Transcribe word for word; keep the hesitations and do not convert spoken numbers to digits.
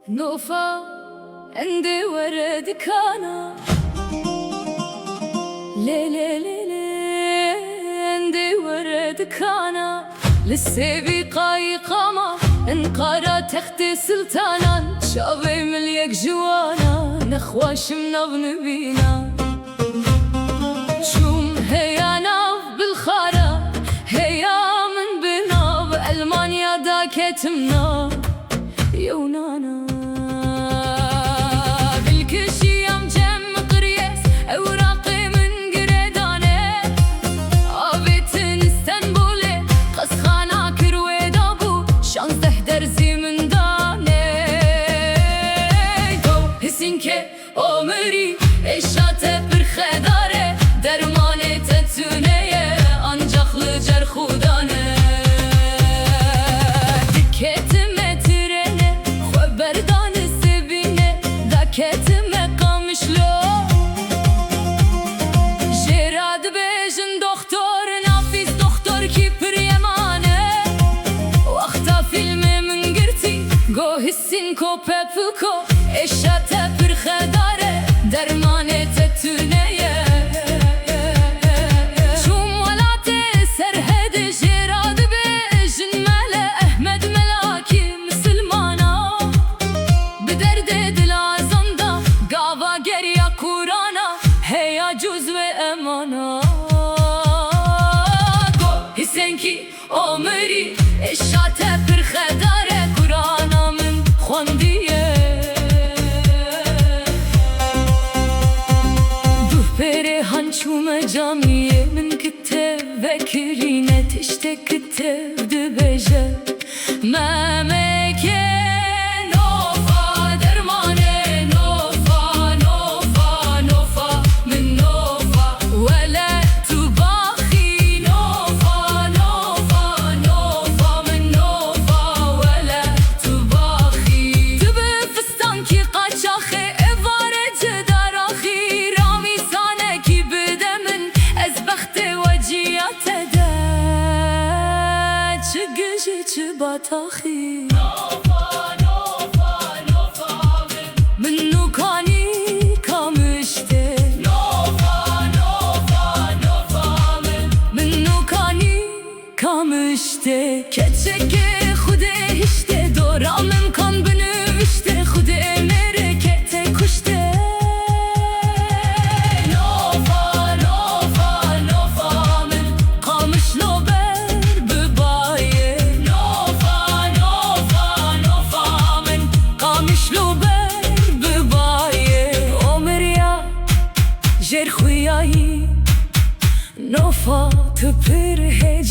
Nofa, endê were dikana. Lê, lê, lê, lê, endê were dikana. Li sêvî qayî qama, enqara textê siltanan. Çavê min yek ji wana, nexwaşim nav nibîna. Çûm heya nav Bilxara, heya min bi nav Elmanya da ketim nav Yewnana. Dilkişiyam cem qiriyes, ewraqê min girêdane. Avêtin Stenbolê, qesxana kir wê da bû, şazdeh derzî min dane. Go Hisinkê Omirî, êşa te pir xedar e, dermanê te tune ye, ancax li cerxûdan e. Diketime trênê, xwe berdan sibînê, daketime Qamişlo. Jêra dibêjin doxtor, Nafîs doxtorkî pir yeman e. Wexta fîlmê min girtî, go Hisinko Pepiko, êşa te pir xedar e, dermanê te tune ye. Çûm welatê Serhedê, jêra dibêjin Mele Ehmed Melakî misilmana. Bi derdê dila zanda, gava geriya Qurana, heya cûz wê emana. Go Hisenkî Omirî, êşa te pir xedar e, Qurana min xwendiye. Duh pêrê han çûme camiyê, min kitev vekirîne, tiştek kitev dibêje. Memeke nofa dermane, nofa, nofa, nofa, min nofa wele tu baxî, nofa, nofa, nofa, min nofa wele tu baxî. Tu bi fistankî qaçaxê, êvarê ci daraxî, ramî sanekî bide min, ez bextê we ciya te de, çi gijî çi bataxî. Min nûkanî Qamiş tê. Min nûkanî Qamiş tê. Keçekê Xwedê hiştê, dora min kan biniviştê, Xwedê mêrê kete kuştê. Nofa, nofa, nofa min, Qamişlo ber bi bayê. Nofa, nofa, nofa min, Qamişlo ber bi bayê. Omiriya jêr xuyayî, nofa tu pir hêj